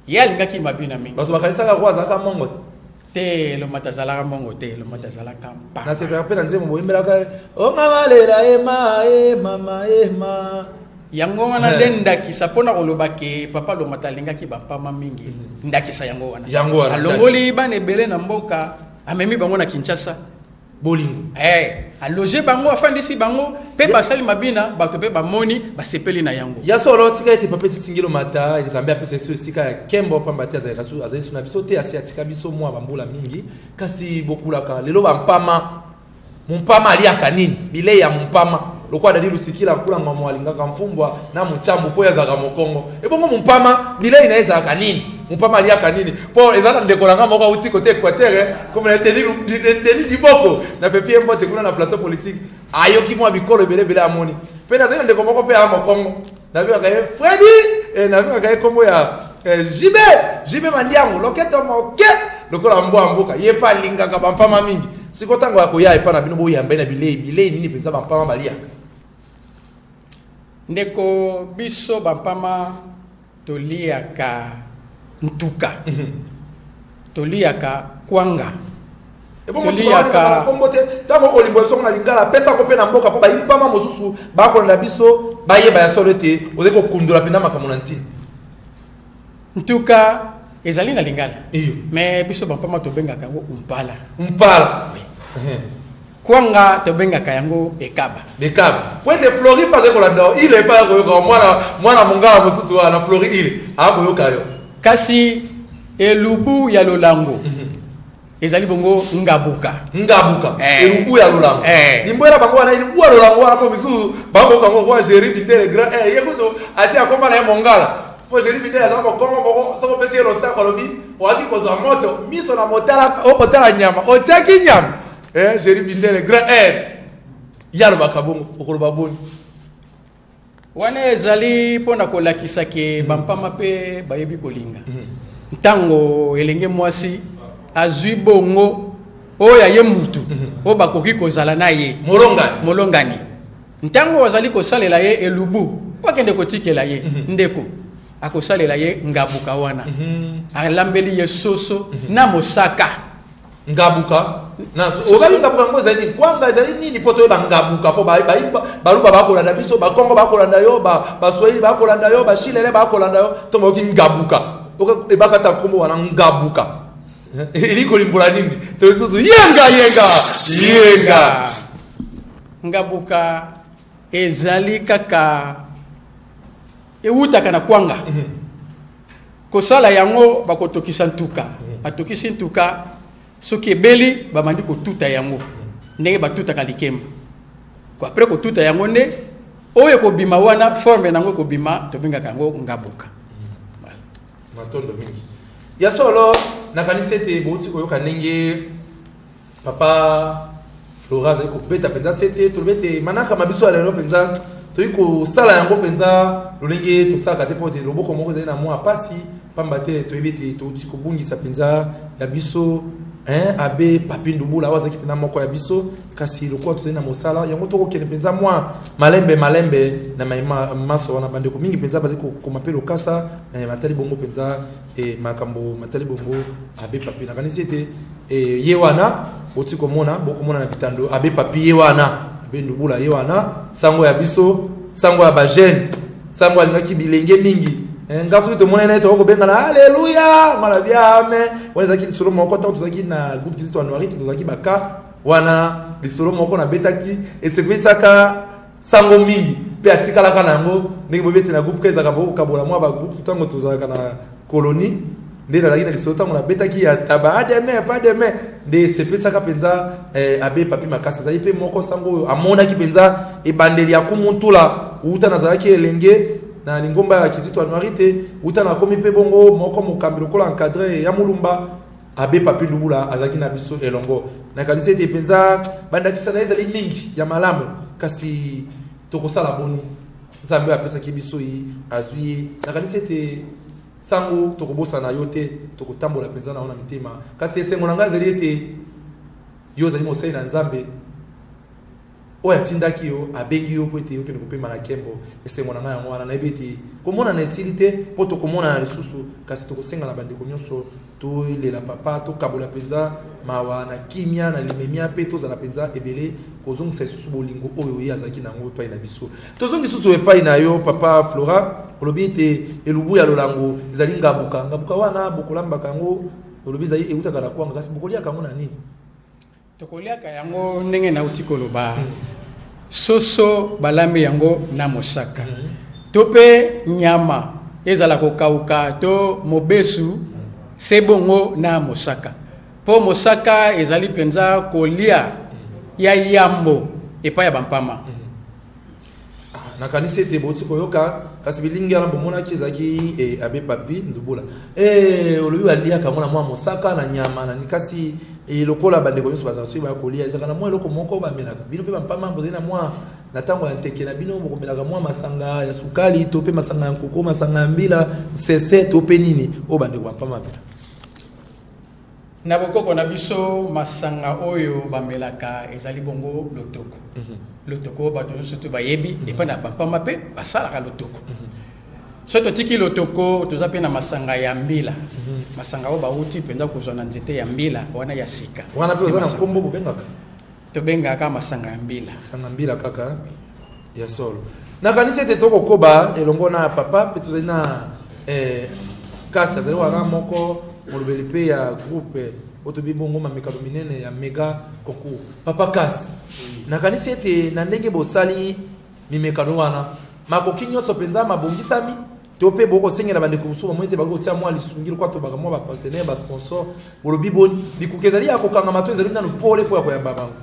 Ye alingaki mabina mingi. Bato bakanisaka ko azalaka mongo te. Te, Lomata azalaka mongo te, Lomata azalaka mpama. Nasepelaka mpe na nzembo boyembelaka o mama lela ema e mama ema. Yango wana nde ndakisa mpona koloba ke papa Lomata alingaki bampama mingi. Ndakisa yango wana. Yango wana. Alongoli bana ebele na mboka, amemi bango na Kinshasa. Bolingo. Eh, aloge bango, afandisi bango mpe basali mabina, bato mpe bamoni, basepeli na yango. Ya solo, tika ete papa Etitingi Lomata, Nzambe apesa biso esika ya nkembo, pamba te azalaka azali so na biso te, asi atika biso mwa bambula mingi. Kasi bokulaka lelo bampama, mompama aliaka nini? Bilei ya mompama, lokola Dadi Lusikila nkula ngwamo alingaka mfumbwa na mocambu mpo oyo azalaka mokongo, ebongo mompama bilei na ye ezalaka nini? Mompama aliaka nini? Mpo eza na ndeko na nga moko auti kote Équateur, comme na Denis Diboko, na pepi ye mbote kuna na plateau politique, ayoki mwa bikolo ebele ebele amoni. Mpe nazali na ndeko moko mpe ya mokongo, nabengaka ye Fredi, nabengaka ye nkombo ya Jibe, Jibe Mandiango, loketo moke lokola mbwa ya mboka. Ye mpe alingaka bampama mingi. Siko ntango ya koya epa na bino, boyamba ye na bilei. Bilei nini mpenza bampama baliaka? Ndeko, biso bampama toliaka ntuka, toliaka kwanga. Ebongo Toliaka- na nkombo te, ntango okolimbola biso na lingala, apesako mpe na mboka mpo bayimpama mosusu bakolanda biso bayeba ya solo ete ozali kokundola mpenza makambo na ntina. Ntuka ezali na lingala. Iyo. Mais biso bampama tobengaka yango umpala. Mpala. Kwanga tobengaka yango ekaba. Bekaba po ete Flori mpe azali kolanda yo, ile mpe akoyoka mwana mwana mongala mosusu wana, Flori ile akoyoka yo. Kasi elubu ya lolango ezali bongo ngabuka. Ngabuka. Elubu ya lolango. Limboela bango wana elubu ya lolango wana, mpo misusu bakoyoka yango kwa Géri Bindele grand air. Ye kutu asi akoma na ye mongala, mpo Géri Bindele aza mokongo moko, soki opesi ye losako alobi oaki kozwa moto miso na motala, okotala nyama otiaki nyama. Géri Bindele grand air, ye alobaka bongo, okoloba boni? Wana ezali mpona kolakisa ke bampama mpe bayebi kolinga. Ntango elenge mwasi azwi bongo oyo aye mutu oyo bakoki kozala na ye molongani, molongani, ntango azali kosalela ye elubu po akende kotikela ye, ndeko. Akosalela ye ngabuka wana. Alambeli ye soso na mosaka. Ngabuka na obaki ngabuka yango ezali nini? Kwanga ezali nini? Mpo toyeba ngabuka, mpo baluba bakolanda biso, bakongo bakolanda yo, baswahili bakolanda yo, bashilele bakolanda yo. To bayoki ngabuka, ebakata nkombo wana ngabuka eli kolimbola nini? To lisusu yenga yenga yenga. Ngabuka ezali kaka ewutaka na kwanga. Kosala yango, bakotokisa ntuka. Batokisi ntuka, soki ebeli, babandi kotuta yango ndenge batutaka likemba. Après kotuta yango, nde oyo ekobima wana, forme nango ekobima, tobengaka yango ngabuka. Matondo mingi. Ya solo, nakanisi ete bouti koyoka ndenge papa Flora azali kobeta mpenza sete. Tolobi ete manaka ma biso ya lelo mpenza toyei kosala yango mpenza lolenge tosalaka te, mpo ete loboko moko ezali na mwa pasi, pamba te toyebi ete touti kobungisa mpenza ya biso, hein, abbé Papi Ndubula, oyo azalaki mpenza moko ya biso. Kasi lokola tozali na mosala yango, tokokende mpenza mwa malembe malembe na mayema maso wana. Bandeko mingi mpenza bazali kokoma mpe lokasa matali bongo mpenza makambo matali bongo abbé Papi. Nakanisi ete ye wana oti komona, bokomona na bitando abbé Papi ye wana, abbé Ndubula ye wana, sango ya biso, sango ya bajeune, sango alingaki bilenge mingi. Nga soki tomonani na ye, tokoki kobengana aleluya ngala biame. Wana ezalaki lisolo moko ntango tozalaki na groupe Kizito Anuarite, tozalaki baka wana. Lisolo moko nabetaki esepelisaka sango mingi mpe atikalaka na yango. Ndenge boyebi ete na groupe ka ezalaka bokokabola mwa bagroupe ntango tozalaka na colonie, nde nazalaki na lisolo ntango nabetaki ya taba ademe pa ademe, nde esepesaka mpenza abbé Papi makasi. Azali mpe moko sango oyo amonaki mpenza ebandeli ya Kumuntula wuta nazalaki elenge na lingomba ya Kizito Anuarite, wuta nakomi mpe bongo moko mokambi lokola encadreur ya Mulumba. Abbé Papi Ndubula azalaki na biso elongo. Nakanisi ete mpenza bandakisa na ye ezali mingi ya malamu, kasi tokosala boni? Nzambe oyo apesaki biso ye azwi ye. Nakanisi ete sango tokobosana yo te, tokotambola mpenza na yo na mitema. Kasi esengo na ngai ezali ete yo ozali mosali na Nzambe oyo atindaki yo, abengi yo mpo ete okende kopema na nkembo. Esengo na ngai yango wana. Nayebi ete komonana esili te, mpo tokomonana lisusu, kasi tokosenga na bandeko nyonso tolela papa, tokabola mpenza mawa na kimia, na limemia, mpe tozala mpenza ebele kozongisa lisusu bolingo oyo ye azalaki nango epai na biso. Tozongi lisusu epai na yo, papa Flora. Olobi ete elubu ya lolango ezali ngabuka. Ngabuka wana bokolambaka yango, olobi ezali eutaka na kwanga, kasi bokoliaka yango na nini? Tokoliaka yango ndenge nauti koloba, soso balambi yango na mosaka, to mpe nyama ezala kokauka to mobesu, se bongo na mosaka, mpo mosaka ezali mpenza kolia ya yambo epai ya bampama. Nakanisi ete bouti koyoka, kasi bilingi wana bomonaki ezalaki abbé Papi Ndubula. Olobi baliaka yango na mwa mosaka na nyama na kasi lokola bandeko nyonso bazala soki baya kolia, ezalaka na mwa eloko moko bamelaka. Bino mpe bampama bozali na mwa na ntango ya nteke na bino, bokomelaka mwa masanga ya sukali to mpe masanga ya nkoko, masanga ya mbila nsese to mpe nini oyo bandeko bampama bamela? Na bokoko na biso, masanga oyo bamelaka ezali bongo lotoko. Lotoko oyo bato nyonso to bayebi, epai na bampama mpe basalaka lotoko. Soki totiki lotoko, toza mpe na masanga ya mbila, masanga oyo bauti mpenza kozwa na nzete ya mbila wana ya sika. Wana mpe oza na nkombo bobengaka? Tobengaka masanga ya mbila. Masanga mbila kaka ya solo. Nakanisi ete tokokoba elongo na papa mpe tozali na kasi azali wana moko molobeli mpe ya groupe oyo tobi bongo mamekano minene ya mega concours. Papa Kasi, nakanisi ete na ndenge bosali mimekano wana, makoki nyonso mpenza mabongisami, to mpe bokosengela bandeko mosusu bamoni te bakoki kotia mwa lisungi lokwa tobaka mwa bapartenaire, basponsor? Bolobi boni? Bikuke ezali ya kokangama to ezali nanu pole mpo ya koyamba bango?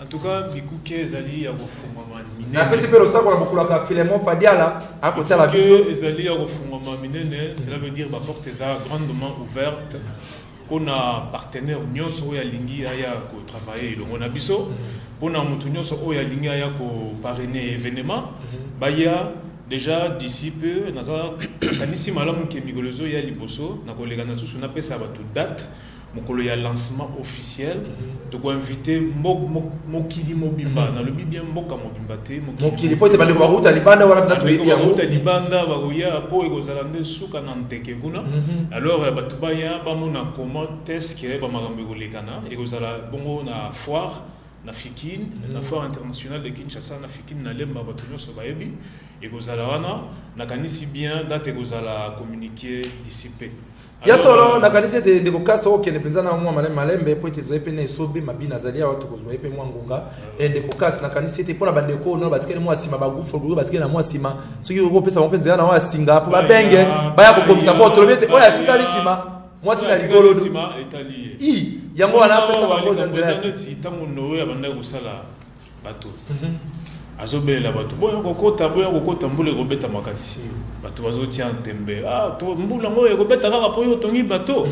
En tout cas, bikuke ezali ya kofungwama minene. Napesi mpe losako na mokulaka Filemon Fadiala, akotala biso. Bikuke ezali ya kofungwama minene, cela veut dire baporte eza grandement ouverte mpona partenaire nyonso oyo alingi aya kotravaille elongo na biso, mpona motu nyonso oyo alingi aya koparrainer événement. Baya déjà d'ici peu. Naza kanisi malamu ke mikolo ezoya liboso nakoleka na susu napesa bato date. Mokolo ya lancement officiel, tokoinvite mokili mobimba. Nalobi bien mboka mobimba te. Mokili, po ete bandeko bakouta libanda wana mpena toyebi yango. Bakouta libanda bakoya, mpo ekozala nde suka na nteke kuna. Alors bato baya bamona comment est-ce que bamakambo ekolekana. Ekozala bongo na foire na Fikin, na foire internationale de Kinshasa na Fikin na Lemba. Bato nyonso bayebi ekozala wana. Nakanisi bien date ekozala communiqué d'ici peu. Ya solo, nakanisi ete ndeko Kas, tokokende mpenza na mwa malembe malembe, po ete tozali mpe na esobe mabina azali awa, tokozwa ye mpe mwa ngonga. Ndeko Kas, nakanisi ete mpona bandeko oyo batikali mwa nsima, bagroupe folklorique batikali na mwa nsima, soki okopesa bango mpe nzela na oyo asinga mpo babenge baya kokomisa, mpo tolobi ete oyo atikali nsima mwasi na ligolo nsima etali ye. I yango wana apesa bango nzela ya neti ntango Noe abandaki kosala bato, azobelela bato: "Boya kokota, boya kokota, mbula ekobeta makasi." Bato bazotia tembe: "Ah, to mbula yango ekobeta kaka mpo yo otongi bato."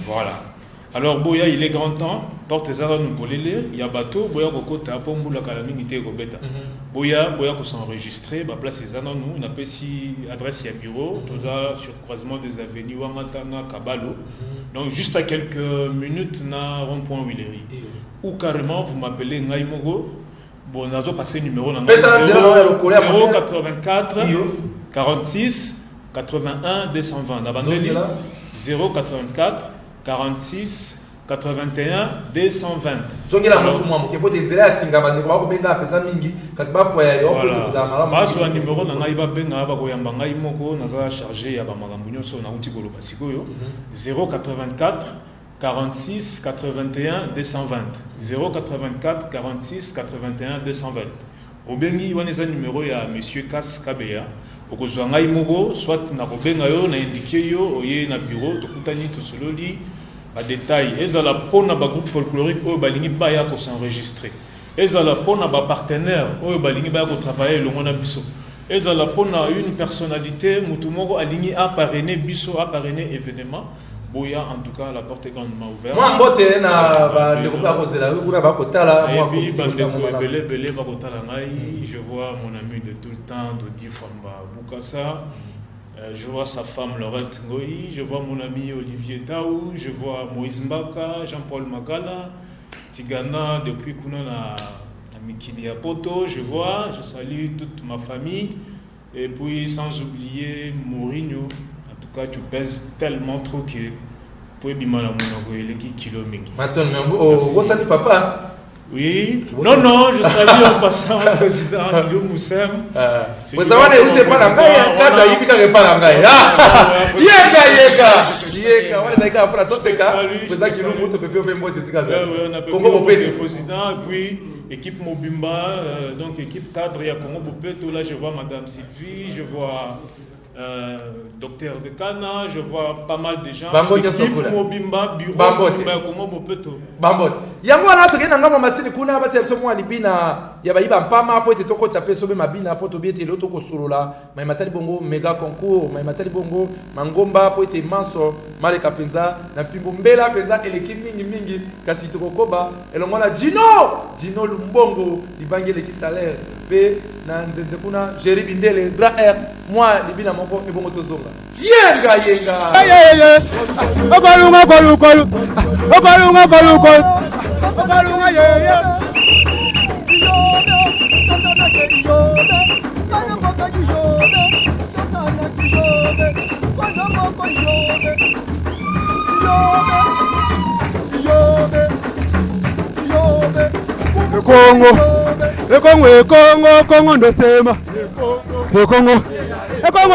Voilà, alors boya, il est grand temps, porte eza nanu polele ya bato, boya kokota mpo mbula kala mingi te ekobeta. Boya, boya kos'enregistrer, baplace eza nanu. Napesi adresse ya bureau: toza sur croisement des avenues Wangata na Kabalo, donc juste à quelques minutes na rond point Huilerie, ou carrément vous m'appelez ngai moko. Bon, nazo passer numéro na ngai: Pesa nzela na oyo ya lokolo ya monene. 084 Iyo. 46 81 220. Na bandeli: Zongela. 084 46 81 220. Zongela mosu mwa moke, po ete nzela ya singa bandeko bakobenga mpenza mingi, kasi bapoya yo po ete kozala malamu. Bazwa numéro na ngai, babenga, bakoyamba ngai moko. Naza chargé ya bamakambo nyonso nauti koloba sikoyo. 084 46 81 220, 084 46 81 220. Obengi wana, eza numéro ya monsieur Kas Kabeya. Okozwa ngai moko, soit nakobenga yo, na indiquer yo, oye na bureau, tokutani, tosololi badétail. Ezala mpona bagroupe folklorique oyo balingi baya kos'enregistrer, ezala mpona bapartenaire oyo balingi baya kotravailler elongo na biso, ezala mpona une personnalité, motu moko alingi aparrainer biso, aparrainer événement, boya. En tout cas, la porte est grandement ouverte. Mwa mbote na bandeko mpe akozela yo kuna bakotala mwa Nayebi komite kosala bandeko mwa malamu. Ebele ebele bakotala ngai. Je vois mon ami de tout le temps, Dodi Famba Bukasa. Je vois sa femme Laurette Ngoyi, je vois mon ami Olivier Taou, je vois Moïse Mbaka, Jean-Paul Magala, Tigana depuis kuna na mikili ya Poto, je vois, je salue toute ma famille. Et puis sans oublier Mourinho, en tout cas tu pèses tellement trop que po ebima na monoko eleki kilo mingi. Matondo. Obosani papa. Oui, non, non, je salue en passant le président Guillaume Moussem. Président wana euti epa na ngai, kasi ayibi kaka epa na ngai. Yeka yeka yeka wana ezali kaka mpona toseka. Président Kilumbu, topepe mpe mbote esika azali. Kongo Bopeto. Président et puis équipe Mobimba, donc équipe cadre ya Congo Bopeto. Là, je vois Madame Sylvie, je vois docteur Dekana, je vois pas mal de gens. Bango nyonso Équipe kuna. Mobimba, bureau Bambote. Mobimba ya Congo Bopeto. Bambote. Yango wana tokei na ngambo masini kuna, batia biso mwa libina ya bayiba mpama po ete tokotisa mpe sobe mabina, mpo tobi ete lelo tokosolola mayema tali bongo méga concours, mayema tali bongo mangomba, po ete manso maleka mpenza na mpimbo mbela mpenza eleki mingimingi. Kasi tokokoba elongo na Jino Jino Lumbongo, libangi eleki salaire, mpe na nzenze kuna Géri Bindele Grand R. Mwa libina moko ebongo tozonga. Yenga yenga. Okolunga kolukolu, okolunga kolukolu, okolunga yeye. Ekongo, ekongo, ekongo, kongo ndosema. Ekongo, ekongo,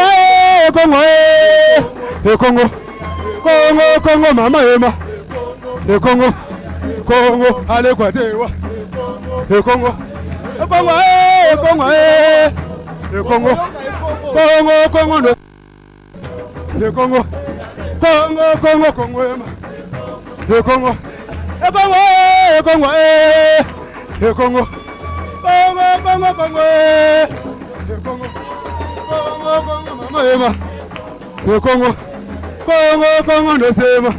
ekongo, ekongo, kongo, kongo mama ema. Ekongo, kongo alekwatewa. Ekongo, ekongo, ekongo, ekongo, kongo, kongo ndo. Ekongo, kongo, kongo, kongo ema. Ekongo, ekongo, ekongo, ekongo, kongo, kongo, kongo, ekongo, kongo, kongo mama ema. Ekongo, kongo, kongo ndosema.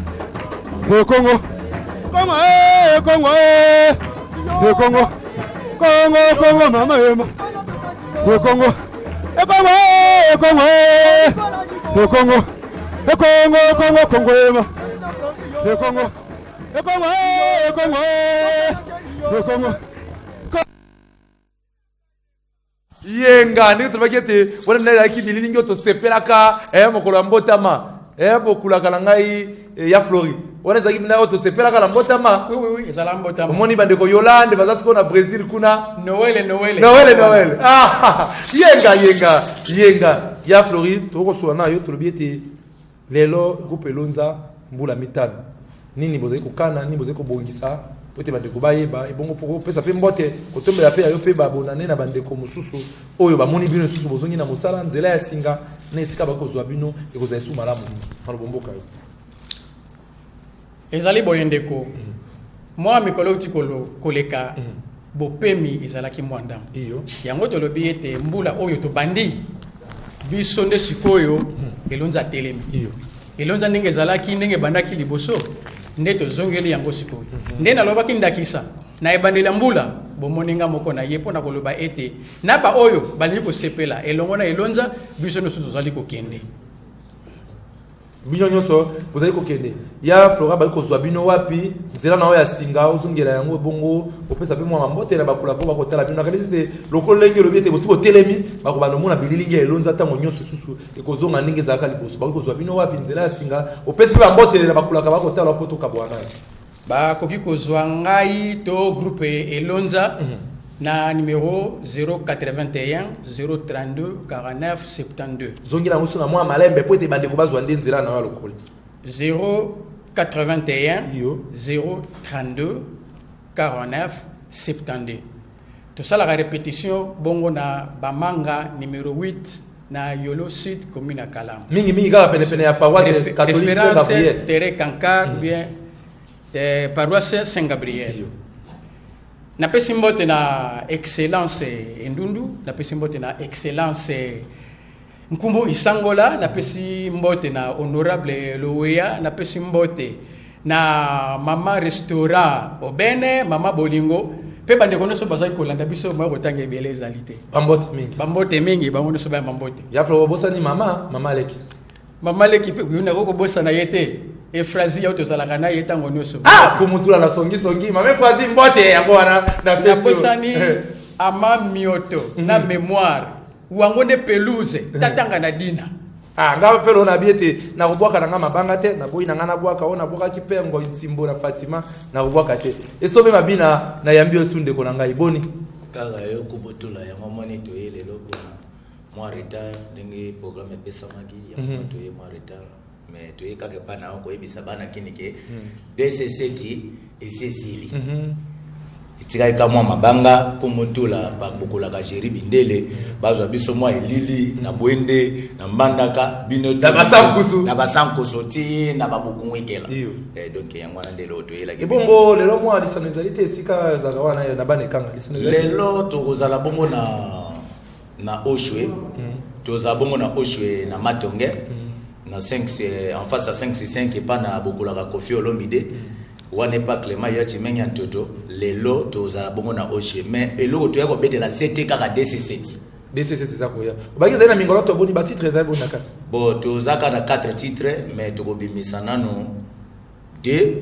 Ekongo, kongo, ekongo, ekongo, kongo, kongo mama ema. Ekongo, ekongo, ekongo, ekongo, ekongo, kongo, kongo ema. Ekongo. Ekongo ekongo ekongo. Yenga ndenge tolobaki ete wana nde ezalaki bililingi oyo tosepelaka mokolo ya mbotama bokulaka na ngai ya Flori, wana ezalaki bina oyo tosepelaka na mbotama. Oui, oui, oui, ezala mbotama. Omoni bandeko Yolande baza sikoyo na Brésil kuna. Noele, Noele. Noele, Noele. Ah, yenga yenga yenga ya Flori, tokosola na yo. Tolobi ete lelo groupe Elonza mbula 5, nini bozali kokana, nini bozali kobongisa po ete bandeko bayeba ebongo mpo kopesa mpe mbote, kotombela mpe ya yo mpe babonane na bandeko mosusu oyo bamoni bino lisusu bozongi na mosala, nzela ya singa na esika bakozwa bino ekozala esu malamu mingi. Maloba mboka yo. Ezali boye ndeko, mwa mikolo euti koleka, bopemi ezalaki mwa ndambo. Yango tolobi ete mbula oyo tobandi biso nde sikoyo Elonza atelemi. Elonza ndenge ezalaki, ndenge ebandaki liboso, nde tozongeli yango sikoyo. Nde nalobaki ndakisa na ebandeli ya mbula, bomoni nga moko na ye mpo na koloba ete na baoyo balingi kosepela elongo na Elonza, biso nyonso tozali kokende. Bino nyonso bozali kokende. Ya Flora, bali kozwa bino wapi? Nzela na oyo ya singa ozongela yango bongo opesa mpe mwa mambote na bakula mpo bakotala bino. Nakanisi te lokolo ndenge olobi ete bosi botelemi, bakobanda omona bililingi ya Elonza ntango nyonso lisusu ekozonga ndenge ezalaka liboso. Bakoki kozwa bino wapi? Nzela ya singa, opesi mpe bambote na bakulaka bakotala mpo tokabwana nayo. Bakoki kozwa ngai to groupe Elonza na numéro 081 032 49 72. Zongela yango so na mwa malembe mpo ete bandeko bazwa nde nzela na yo ya lokoli. 081 032 49 72. Tosalaka répétition bongo na Bamanga numéro 8 na Yolo Sud, commune ya Kalamu. Mingimingi kaka penepene ya paroisse catholique Saint référence Gabriel. Terre Kankar ou bien paroisse Saint Gabriel. Napesi mbote na excellence Endundu, napesi mbote na excellence Nkumbu Isangola, napesi mbote na honorable Loweya, napesi mbote na mama restaurant Obene, mama Bolingo, mpe bandeko nyonso bazali kolanda biso. Moya kotanga ebele ezali te. Bambote mingi. Bambote mingi, bango nyonso baya bambote. Ya Flora, obosani mama, mama leki. Mama leki mpe yo nakoki kobosana ye te, Efrazi oyo tozalaka na ye ntango nyonso. Ah, kumutula na songisongi, mama Efrazi, mbote yango wana napesi yo. Nabosani ama mioto na mémoire wango nde pelouse tatanga na dina. Ah, nga mpe lo nabi ete nakobwaka na nga mabanga te, naboyi na nga nabwaka oyo nabwakaki mpe ngo ntimbo na Fatima, nakobwaka te. Esobe mabina nayambi yo su ndeko na ngai, boni? Kaka yo kobotula yango, moni toye lelo mpona mwa retard ndenge programme epesamaki yango. Toye mwa retard, mais toye kaka epa na yo koyebisa bana kini ke dc7 esi esili, etikali ka mwa mabanga mpo motula babokolaka géri bindele bazwa biso mwa elili na bwende na mbandaka bino. Na basankusu. Na basankusu ti na babokungu-ekela. Iyo. Donc yango wana nde lelo toyelaki. Ebongo lelo mwa lisano ezali te esika ezalaka wana na bana ekanga lisano ezali te? Lelo tokozala bongo na Oshwe, tozala bongo na Oshwe na Matonge na 5 en face ya 565 epa na bokolaka Kofi Olomide wana, epa Clément Yati Menge ya Ntoto. Lelo tozala bongo na Oshwe, mais eloko toya kobetela sete kaka dc7. Dc7 eza koya, obaki ezali na mingolo toboni batitre ezali boni na kati? Bon, toza kaka na 4 titres, mais tokobimisa nano 2,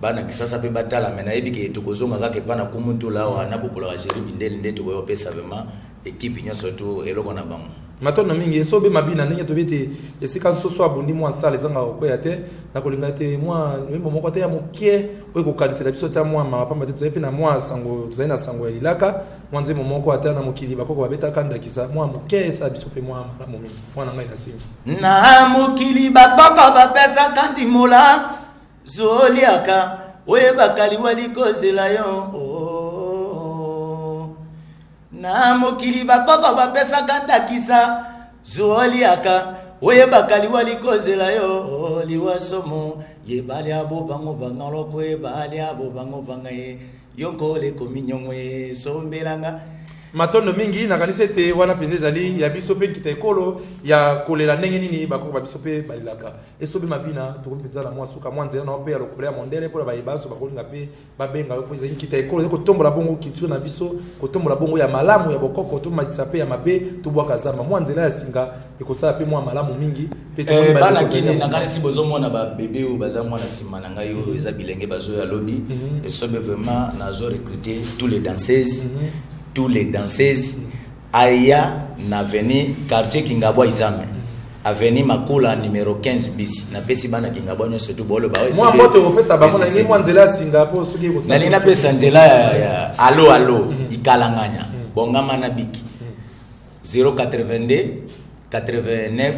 bana Kisasa mpe batala. Me nayebi ke tokozonga kaka epa na Kumutula awa na bokolaka géri bindele nde tokoya kopesa vraiment équipe nyonso to eloko na bango. Matondo mingi. Esobe mabina, ndenge tobi ete esika soso abundi mwa sala ezangaka kokwea te, na kolinga ete mwa loyembo moko te ya moke oyo ekokanisela biso ata mwa mawa, pamba te tozali mpe na mwa sango, tozali na sango ya lilaka. Mwa nzembo moko ata na mokili bakoko babetaka ndakisa mwa moke esala biso mpe mwa malamu mingi. Mwana ngai, nasengi. Na mokili bakoko bapesaka ndimola, zoliaka oyebaka liwa likozela yo. Oh. Na mokili bakoko bapesaka ndakisa, zoliaka oyebaka liwa likozela yo. Oh, liwa somo yebalia bo bango bangaloko yebalia bo bango banga ye yonkole komi nyongo esombelanga. Matondo mingi, nakanisi ete wana mpenza ezali ya biso mpe nkita ekolo ya kolela ndenge nini bakoko ba biso mpe balelaka. Esobe Mabina, tokomi mpenza na mwa suka, mwa nzela na yo mpe ya lokolo ya mondele mpo na baye banso bakolinga mpe babenga yo, mpo ezali nkita ekolo, ezali kotombola bongo culture na biso, kotombola bongo ya malamu ya bokoko, tomatisa mpe ya mabe, tobwaka zamba. Mwa nzela ya singa ekosala mpe mwa malamu mingi mpe tomoni Eh, bana bandeko kini ozali ya nakanisi bozomona ba bebe oyo baza mwana nsima na ngai oyo eza bilenge bazoya lobi. Esobe vraiment nazo recruter tous les danseuses, tous les danseuses aya na avenue quartier Kingabwa Izame, avenue Makula numéro 15 bis. Napesi bana Kingabwa nyonso tu boloba oyo mwa Esobe mbote okopesa bango na SST. mwa nzela ya singa mpo soki ekosala Nalingi napesa nzela ya alo alo ikalanganya bongama na biki 082 89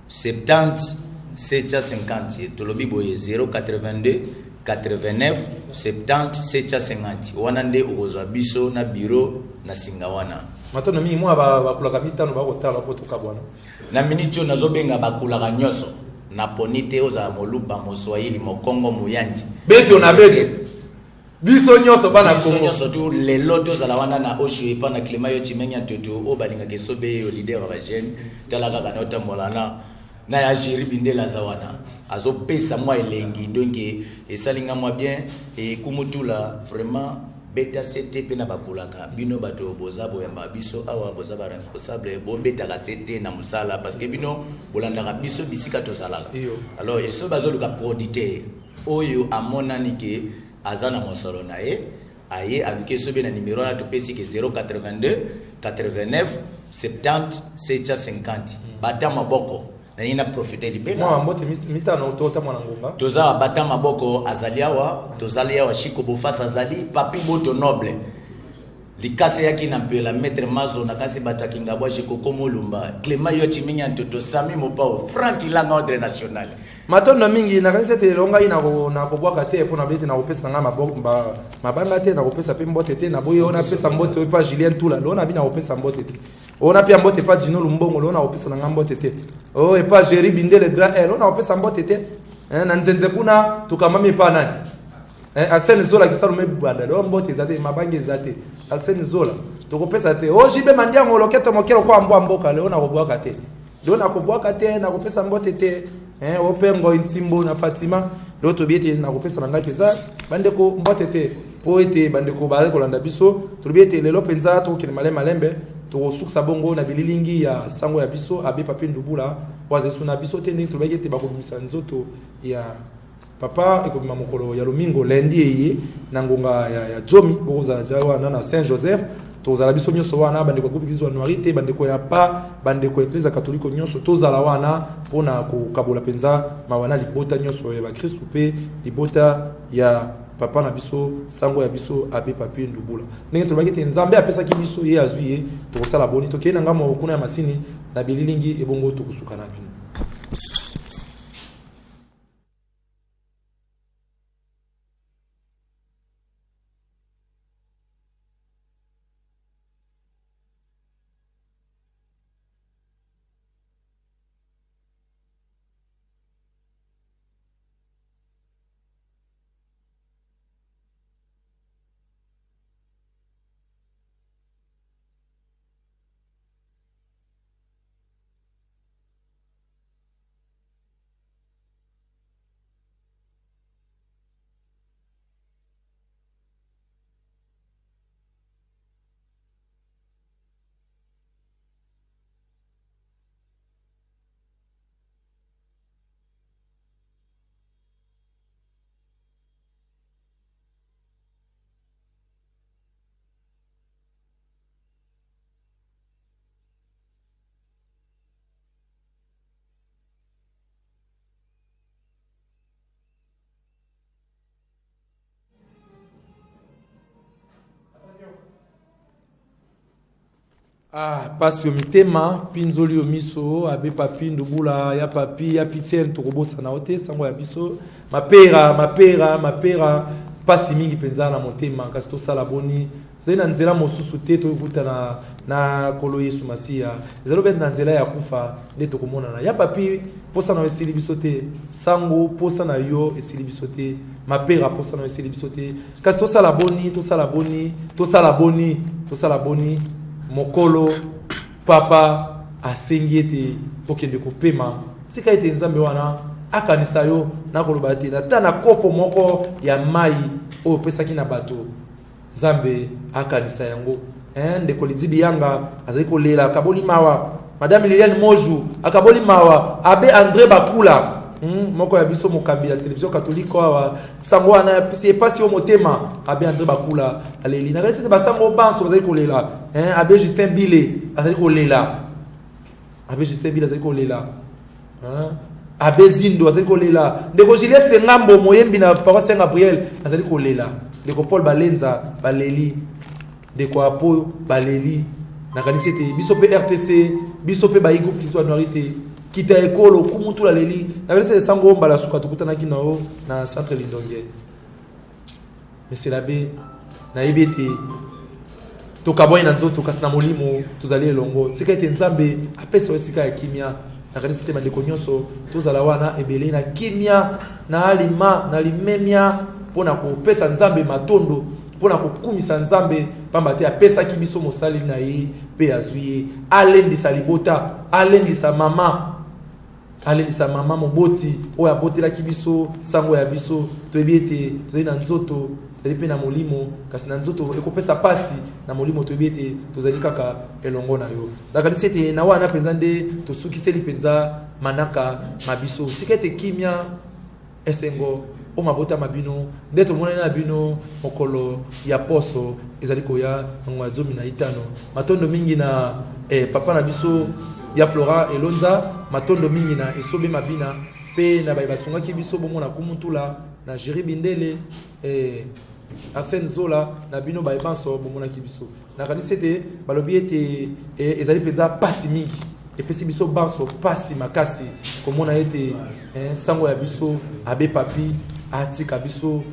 70 750. Tolobi boye 082 89 70 750, wana nde okozwa biso na bureau na singa wana. Matondo mingi, mwa bakulaka mitano bakotala mpo tokabwana. Na miniti oyo nazobenga bakulaka nyonso, naponi te ozala moluba, moswahili, mokongo, moyanzi. Beto na beto, biso nyonso bana biso Kongo. Nyonso tu lelo tozala wana na osho epa na Clément yo Chimenya Ntoto oyo balingaka Esobe yo leader ya bajeune. Tala kaka na otambola na ya Géri Bindela aza wana azopesa mwa elengi, donc esali nga mwa bien. Ekumutula vraiment beta sete mpe na bakulaka bino bato boza boyambaka biso awa, boza baresponsable, bobetaka sete na mosala parce que bino bolandaka biso bisika tozalaka. Iyo. Alors eso bazoluka producteur oyo amonani ke aza na mosolo na ye, aye aluki Esobe na numero wana topesi ke 082 89 70 750. Bata maboko nalingi na profite libela. Mwa mbote mitano totamwa na ngonga. Toza bata maboko azali awa, tozali awa Shiko Bofasa azali, Papi Boto Noble likasi eyaki na mpela, maître Mazo na kasi bato ya Kingabwa, Jekoko Molumba, Clément yo Chiminya Ntoto, Sami Mopao, Frank Ilanga ordre national. Matondo mingi, nakanisi ete elongo ngai nakobwaka te mpo na bete nakopesa ngai mabanga te, nakopesa mpe mbote te. Naboyi oyo napesa mbote oyo epa Julien Tula, loo nabi nakopesa mbote te. Oyo napia mbote epa Dino Lumbongo, loo nakopesa na ngai mbote te. Oyo epa Géri Bindele Grand L, oyo nakopesa mbote te. Na nzenze kuna tokambami epa nani? Axel Zola kisalu mebanda, loo mbote eza te, mabanga eza te. Axel Zola tokopesa te. O Jibe Mandiango loketo mokelo kwa mbwa mboka, leo nakobwaka te, leo nakobwaka te, nakopesa mbote te. Opengo Ntimbo na Fatima, leo tobi ete nakopesa na ngai mpenza bandeko mbote te mpo ete bandeko bazali kolanda biso. Tolobi ete lelo mpenza tokokende malembe malembe, tokosukisa bongo na bililingi ya sango ya biso abe Papi Ndubula oyo azali so na biso te. Ndenge tolobaki ete bakobimisa nzoto ya papa ekobima mokolo ya lomingo lundi eye na ngonga ya zomi, bokozala ja wana na Saint Joseph. Tozala biso nyonso wana, bandeko ya groupe Kizwa Noiri te, bandeko ya pa, bandeko ya eklese katoliko nyonso, tozala wana mpona kokabola mpenza mawa na libota nyonso ya bakristu mpe libota ya papa na biso, sango ya biso abe Papi Ndubula. Ndenge tolobaki ete Nzambe apesaki biso ye, azwi ye, tokosala boni? Tokei na ngambo kuna ya masini na bililingi, ebongo tokosuka na bino. Ah, pasi yo mitema, mpinzoli yo miso, abe Papi Ndubula ya Papi ya Pitiel, tokobosana yo te, sango ya biso mapera mapera mapera, pasi mingi mpenza na motema. Kasi tosala boni? Tozali na nzela mosusu te toyokutana na Nkolo Yesu Masiya, ezali obete na nzela ya kufa nde tokomonana. Ya Papi, posa na yo esili biso te. Sango, posa na yo esili biso te. Mapera, posa na yo esili biso te. Kasi tosala boni? Tosala boni? Tosala boni? Tosala boni? Mokolo papa asengi ete okende kopema, tika ete Nzambe wana akanisa yo na koloba te ata na kopo moko ya mai oyo opesaki na bato, Nzambe akanisa yango. Hein, ndeko Lidibi Yanga azali kolela, akaboli mawa. Madame Liliane Moju akaboli mawa. Abbé André Bakula, moko ya biso mokambi ya télévision catholique awa, sango wana epasi yo motema. Abbé André Bakula aleli. Nakanisi ete basango banso bazali kolela. Hein, Abbé Justin Bile azali kolela. Abbé Justin Bile azali kolela. Hein, Abbé Zindo azali kolela. Ndeko Julien Sengambo moyembi na paroisse Saint Gabriel azali kolela. Ndeko Paul Balenza baleli. Ndeko Apo baleli. Nakanisi ete biso pe RTC, biso pe bayi groupe Kiso Anuarite, kita ekolo kumutula leli. Nakanisi ete sango mbala suka tokutanaki na yo na centre Lindonge. Monsieur l'abbé, nayebi ete tokabwani na nzoto kasi na molimo tozali elongo. Tika ete Nzambe apesa yo esika ya kimia. Nakanisi ete bandeko nyonso tozala wana ebele na kimia, na alima, na limemia mpona kopesa Nzambe matondo, mpona kokumisa Nzambe, pamba te apesaki biso mosaleli na ye mpe azwi ye. Alendisa libota, alendisa mama, alendisa mama moboti oyo abotelaki biso sango ya biso. Toyebi ete tozali na nzoto, tozali mpe na molimo, kasi na nzoto ekopesa pasi, na molimo toyebi ete tozali kaka elongo na yo. Nakanisi ete na wana mpenza nde tosukiseli mpenza manaka ma biso. Tika ete kimia, esengo o mabota ma bino nde tomonani na bino mokolo ya poso ezali koya na ngonga ya 15. Matondo mingi na papa na biso ya Flora Elonza, matondo mingi na Esobe Mabina pe na baye basungaki biso bongo na Kumutula, na Jerry Bindele, Arsène Zola, na bino baye banso bomonaki biso. Nakanisi ete balobi ete ezali mpenza pasi mingi, epesi biso banso pasi makasi komona ete sango ya biso Abbé Papi atika biso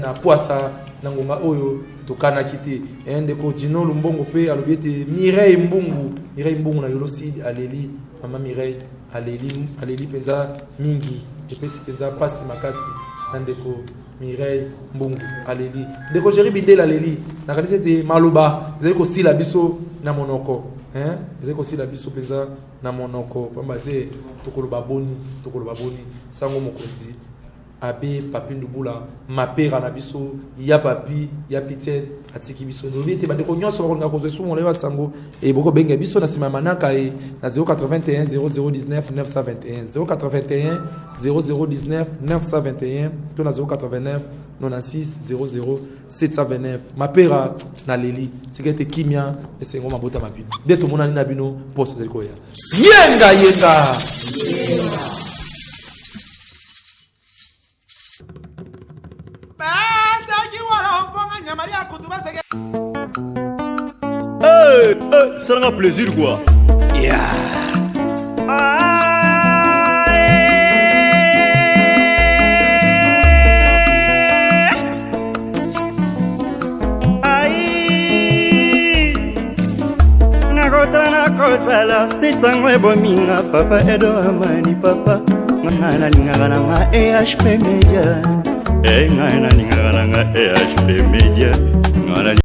na pwasa na ngonga oyo tokanaki te. Ndeko Dino Lumbongo pe alobi ete Mireille Mbungu, Mireille Mbungu na Yolo Sud aleli, mama Mireille aleli, aleli mpenza mingi, epesi mpenza pasi makasi na ndeko Mireille Mbungu aleli. Ndeko Jerry Bindele aleli. Nakanisi ete maloba ezali kosila biso na monoko, hein? Ezali kosila biso mpenza na monoko, pamba te tokoloba boni, tokoloba boni. Sango mokonzi Abbé Papi Ndubula, mapera na biso ya Papi ya Pitien atiki biso. Ndobi ete bandeko nyonso bakolinga kozwa esumu na ye basango, e bokobenga biso na nsima ya manaka e na 081 0019 921, 081 0019 921 to na 089 96 00 729. Mapera na leli, tika ete kimia esengo mabota mabino nde tomonani na bino poso ezali koya. Yenga yenga. Hey, hey, ça rend plaisir quoi. Yeah. Nakotala sitango ebominga papa Edo Amani papa, nga nalingaka na nga EHP Media, ngai nalingaka na nga EHP Media, nga.